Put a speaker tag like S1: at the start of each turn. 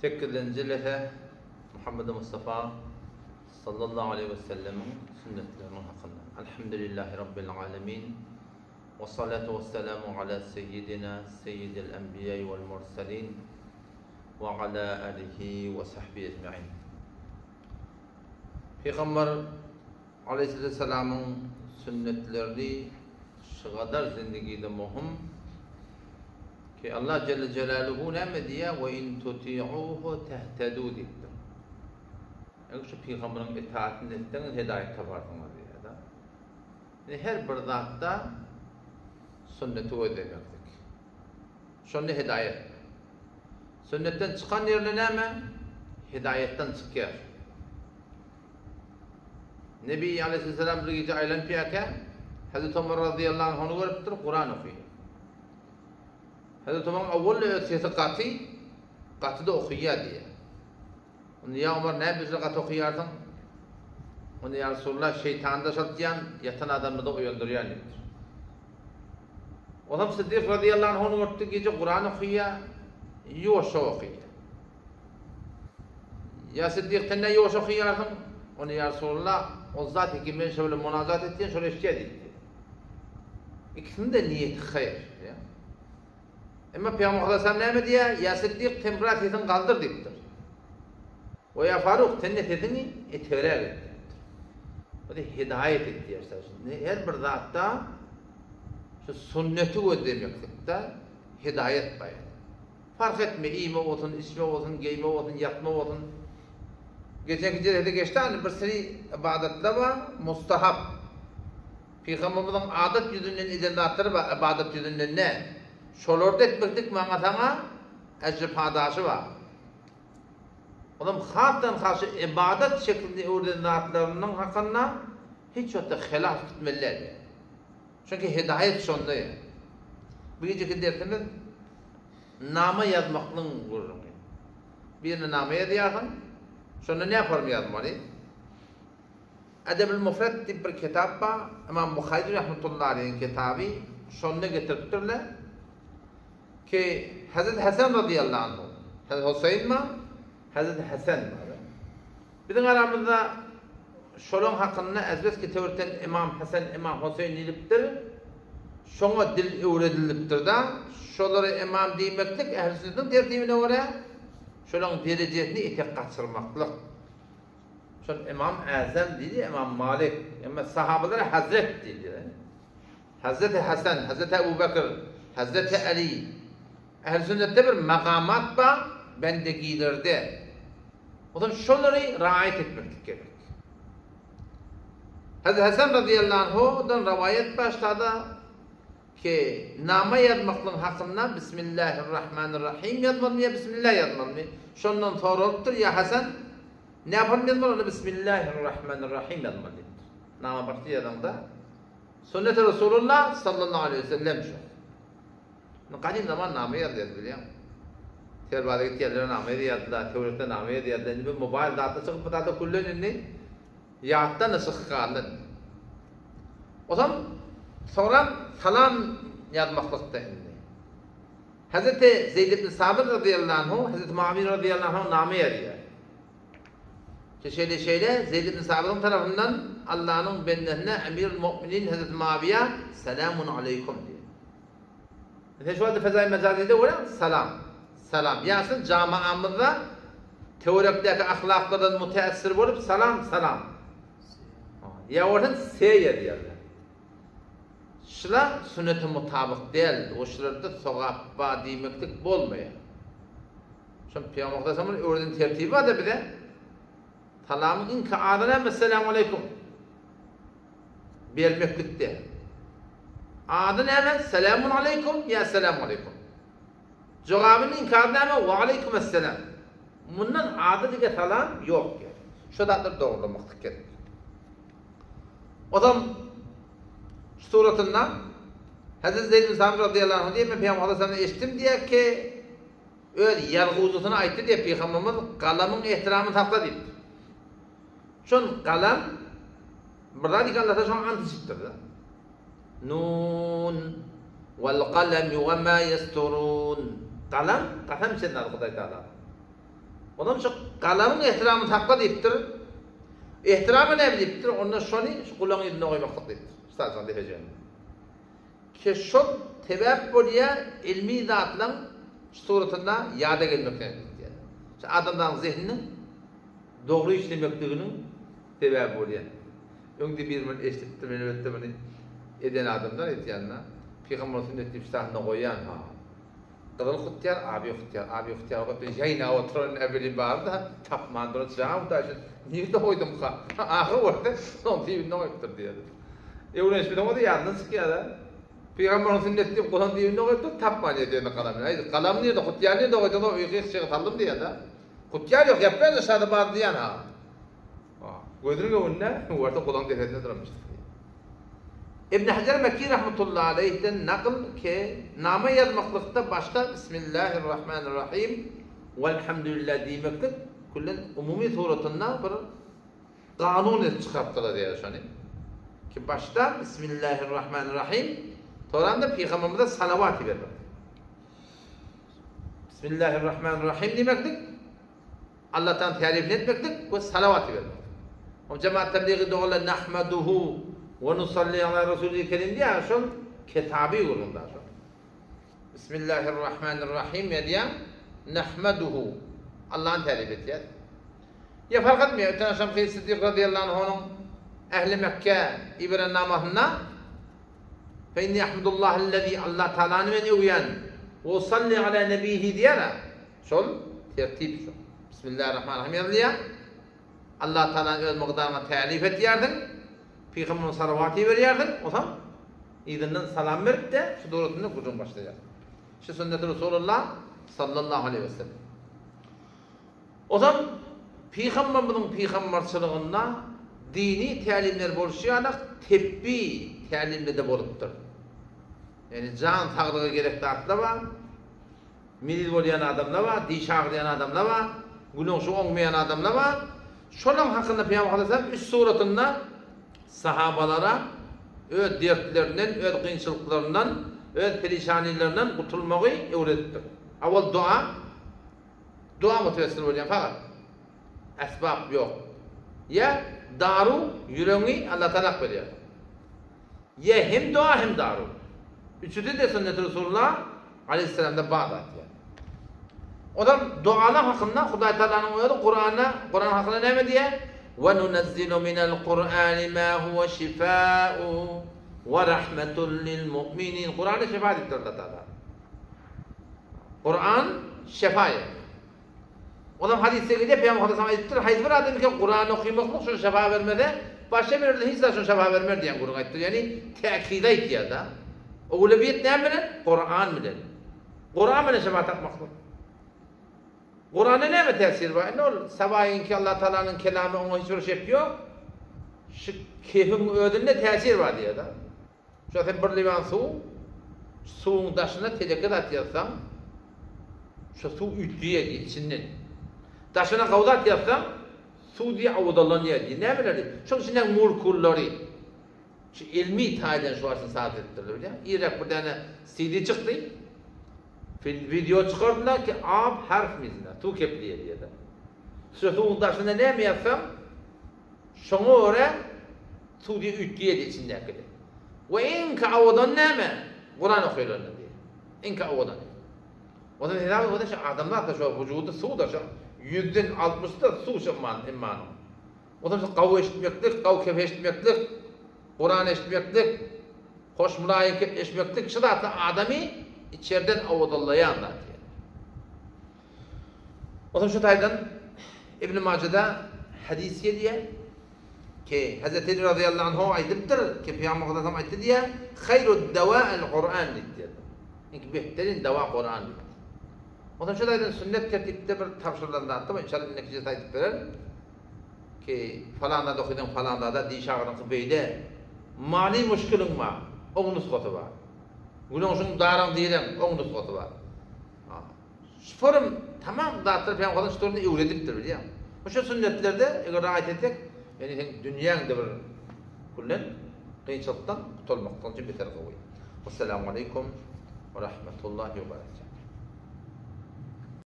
S1: Sekizinji lese Muhammedi Mustafa sallallahu aleýhi we sellemiň sünnetleriniň hakynda. Elhamdülillahi Rabbil alemin. We salatu we selamu ala seýidina seýidil enbiýai wal murselin we ala alihi we sahbihi ecmain. Pygamber aleýhissalamyň sünnetlerini şygadar zindigide möhüm ki Allah jelle jelaluhu näme diýýär we in tuti'uhu tehtedu diýipdir. Eger şu pygamberiň itaatini etseňiz hedaýat taparsyňyz diýýär-de. Indi her bir zatda sünneti gözlemeklik. Şonda hedaýat. Sünnetden çykan ýerinde näme? Hedaýatdan çykýar. Nebi aleýhissalam bir gije aýlanyp ýörkä, Hazreti Omar razyýallahu anh ony görüpdir, Kuran okaýar. Hazreti Omaryň awwal öz sesi gaty, gaty-da okaýar diýýär. Onda ýa Omar näme beýle gaty okaýarsyň? Onda ýa Resulullah şeýtany daşaltýan, ýatan adamyny-da oýandyrýan diýipdir. Onam Siddik razyýallahu anh ony görüpdir, gije Kuran okaýar, ýuwaşja okaýar. Ýa Siddik sen nä ýuwaş okaýarsyň? Onda ýa Resulullah, ol zat ki men şo bilen munajat etýän, şol eşidýär diýipdir. Ikisiniň-de niýeti haýyr. Emma Pygamber sallallahu näme diýýär? Ýa Siddik sen biraz sesiňi galdyr diýipdir. We ýa Faruk sen-de sesiňi etegräk et diýipdir. Bu da hidaýat et diýýär. Her bir zatda şu sünneti gözlemeklikde hidaýat bar. Parh etme, iýme bolsun, içme bolsun, geýme bolsun, ýatma bolsun. Geçenki jeresde geçdi hany bir seri ybadatlar bar, mustahap. Pygamberimiziň adat ýüzünden eden zatlary bar, ybadat ýüzünden däl. Şolary-da etmeklik maňa saňa ejri padaşy bar. Olam hasdan has şu ybadat şeklinde öwreden zatlarynyň hakynda hiç wagtda hylaf gitmeli däl. Çünki hidaýat şonda. Bu gijeki dersimiz nama ýazmaklygyň gürrüňi. Birine nama ýazýarsyň, şonda näforma ýazmaly? Edebül Mufret diýip bir kitap bar, Ymam Buhary rahmetullahi aleýhiň kitaby, şonda getiripdirler ki, Hezreti Hasan razyýallahu anhu, Hezreti Huseýn bar, Hezreti Hasan bar. Biziň aramyzda şolaň hakynda ezbeski töwirten Ymam Hasan, Ymam Huseýn diýlipdir, şoňa dil öwredilipdir-de, şolara ymam diýmeklik ähli-sünnetiň tertibine görä, şolaň derejesini etek gaçyrmaklyk. Şol Ymam Äzem diýdi, Ymam Malik. Emma sahabalara Hazret diýdi. Hazreti Hasan, Hazreti Ebu Bekr, Hazreti Ali. Ähli sünnetde bir makamat bar, bendegilerde. O zaman şolary raýat etmeklik gerek. Hazreti Hasan razyýallahu anhudan rawaýat başlada ki nama ýazmaklygyň hakynda Bismillahirrahmanirrahim ýazmalymy ýa Bismillah ýazmalymy? Şondan soralypdyr, ýa Hasan, nähili ýazmaly? Onda Bismillahirrahmanirrahim ýazmaly diýipdir. Nama başda ýazaňda Sünneti Resulullah sallallahu aleýhi we sellem şu. Gadym zaman nama ýazýardy bilýäň. Serbaza gitýärler nama ýazýardylar, töwerekde nama ýazýardylar. Indi bu mobaýl zatlar çykyp bu zatlar küllen indi ýatdan-da çykyp galdy. Ozam soňram salam ýazmaklykda indi. Hazreti Zeýd ibn Sabyt razyýallahu anhu Hazreti Muawiýe razyýallahu anhu nama ýazýar. Ki şeýle şeýle Zeýd ibn Sabytyň tarapyndan Allanyň bendesine Emirül Mu'minin Hazreti Muawiýa Selamun aleýkum diýýär. Sen şu wagtda fezaýy mejazyda görýäň, salam, salam. Ýa şul jamaamyzda töwerekdäki ahlaklardan müteessir bolup salam, salam. Ýa bolsa se ýazýarlar. Şular sünnete mutabyk däl, we şularda sogap bar diýmeklik bolmaýar. Şol Pygamber sallallahu öwreden tertibi bar-da bize. Salamyň iňki ady näme? Esselamu aleýkum. Bermeklikde. Ady näme? Selamun aleýkum ýa esselamu aleýkum. Jogabynyň iňki ady näme? Wa aleýkum esselam. Mundan ady dige salam ýok ýa. Şu zatlary dogrulamyklyk gerek. Ozam şu suratynda Hazreti Zeyd bin Sabit radıyallahu anh diýip, men Pygamber sallallahu aleyhi ve eşitdim diýär ki, öz ýazguwjysyna aýtdy diýip, Pygamberimiz galamyň ehtiramyny sakla diýipdir. Şol galam bir zat eken Alla şoňa ant içipdir-de. Nun wal galami we ma yasturun. Galam kasam içen zat Hudaý Taala. Onam şu galamyň ehtiramyny sakla diýipdir. Ehtiramy näme diýipdir? Onda şony şu gulagyň ýüzünde goýmaklyk diýipdir. Üstazlaryň depejiginde. Ki şol sebäp bolýar ilmi zatlaryň şu suratynda ýada gelmekine diýipdir. Şu adamzadyň zehniniň dogry işlemekliginiň sebäbi bolýar. Öňde bir muny eşidipdim, elbetde muny eden adamlar aýtýanda, Pygamber sünnet diýip ştahynda goýýan ha. Gyzyl hutýar, abi hutýar, abi hutýar goýup men ýaýnap oturan näbilim barda, tapman duran jan Hudaý şuny nirde goýdumka? Ahyr görse, soň düýbünde goýupdyr diýýär. Öwrenişmeseň bolsa ýadyndan çykýar-da. Pygamberiň sünneti diýip goýan düýbünde goýupdyr, tapman ýetende galamyny. Aý, galam nirde, hutýar nirde goýduň, öýki gyşyga saldym diýýär-de. Hutýar ýok, ýapýan aşagda bar diýýän ha. Gözüniň öňünde görse gulagyň depesinde duranmyş. Ibn Hajar Mekki rahmetullahi aleýhden nakyl ke nama ýazmaklykda başda Bismillahirrahmanirrahim Welhamdülillah diýmeklik küllen umumy suratynda bir kanun edip çykarypdyrlar diýýär şony. Ki başda Bismillahirrahmanirrahim soňra Pygamberimize salawat ibermek. Bismillahirrahmanirrahim diýmeklik Allahdan tärifini etmeklik we salawat ibermek. O jemaat tebliği dogalar nahmaduhu we nusalli ala rasulil kerim diýýär, şol kitaby gürrüňde şol. Bismillahirrahmanirrahim diýýär, nahmaduhu Allah'yn tärif etýär. Ýa fark etmeýär, öten agşam Seýid Siddik razyýallahu anhunyň ähli Mekge iberen namasynda Fe inni ahmedullahellezî Allah Taalany men öwýän we usalli ala nebihi diýýär. Şol tertip şu. Bismillahirrahmanirrahim ýazylýar. Allah Taala öz mygdaryna tälif etýärsiň. Pygamberime salawat iberýärsiň. Onsoň yzyndan salam berip-de şu dogrusynda gürrüň başlaýarsyň. Şu sünneti Resulullah sallallahu aleýhi we sellem. Onsoň pygamberimiziň pygamberçiliginde dini tälimler bolşy ýaly tebbi tälimler-de bolupdyr. Ýagny jan saglyga gerek zatlar bar. Miriz bolýan adamlar bar, diş agyrýan adamlar bar, güneşi oňmaýan adamlar bar. Şolaň hakynda Pygamber aleyhisselam üç suratynda sahabalara öz dertlerinden, öz kynçylyklaryndan, öz perişanilerinden gutulmagy öwredipdir. Awal dua, dua mutewessir bolýan fakat. Esbap ýok. Ýa daru ýüregiňi Allah Taala berýär. Ýa hem dua hem daru. Üçüsi-de sünnet Resulullah Aleýhissalamda bar zat ýa. Ozal dogalar hakynda Hudaý Tagalanyň özi Kuranda, Kuran hakynda näme diýýär? Ve nunezzilu minel Kur'ani ma huve şifa'u ve rahmetun lil mu'minin. Kuranda şifa diýipdir Allah Tagala. Kuran şifa ýa. Onam hadysda gelýär, Pygamber sallallahu aleyhi ve sellem aýdypdyr, haýsy bir adam ki Kurany okymaklyk şuny şefa bermese, başga bir ýerde hiç zat şuny şefa bermer diýen gürrüň aýdypdyr. Ýagny täkid aýdýar-da. Owlewiýet näme bilen? Kuran bilen. Kuran bilen şefa tapmaklyk. Kuranda näme täsir bar? Indi ol sabaýyňky Allah Taalanyň kelamy oňa hiç bir şek ýok. Şu kefiň özünde täsir bar diýýär-de. Şo sen bir liwan suw, suwuň daşyna teleke zat ýazsaň, şo suw üýtgeýär diýýär içinden. Daşyna gawy zat ýazsaň, suw diýýär awudalanýar diýýär. Nämeler diýýär. Şoň içindäki molekullary şu ilmi taýdan şu wagtyn saz edipdirler bilýäňmi? Irräk bir däne CD çykdy. Film wideo çykardylar ki ab harf mizna, suw kepleýär diýýärler. Şo suwuň daşyna näme ýazsaň, Şoňa görä suw diýe üýtgeýärdi içindäkide. We iňki owadan näme? Kuran okylanda diýe. Iňki owadany. Ondan hesap edip şu adamzat da şo wujudy suwda şo ýüzden altmyşy da suw şo iman imanyň. Ondan şu gawy eşitmeklik, gawy kep eşitmeklik, Kuran eşitmeklik, hoş mylaýym kep eşitmeklik şu zatlar adamy içerden owadanlaýan zat diýe. Onsoň şu taýdan Ibn Majada hadys gelýär ki, Hazreti Ali razyýallahu anhu aýdypdyr ki, Pygamber sallallahu aleyhi aýtdy diýýär, Haýrud dawa al-Kuran diýipdir. Iň behterin dawa Kuran diýipdir. Onsoň şu taýdan sünnet tertipde bir tabşyrylan zatda bu inşallah netijesi aýdyp berer ki, falan zat okydyň falan zada diş agyryňky beýle many muşkiliň bar, oň nusgasy bar. Günäňşiň daraň direň, oň nusgasy bar. Şuforum tamam zatlar Pygamber şu döwründe öwredipdir bilýäňmi? Bu şu sünnetlerde eger raýat etsek, ýani sen dünýäňde bir küllen kynçylykdan gutulmakdan üçin beter gowy. Wassalamu aleýkum we rahmetullahi we berekatuh.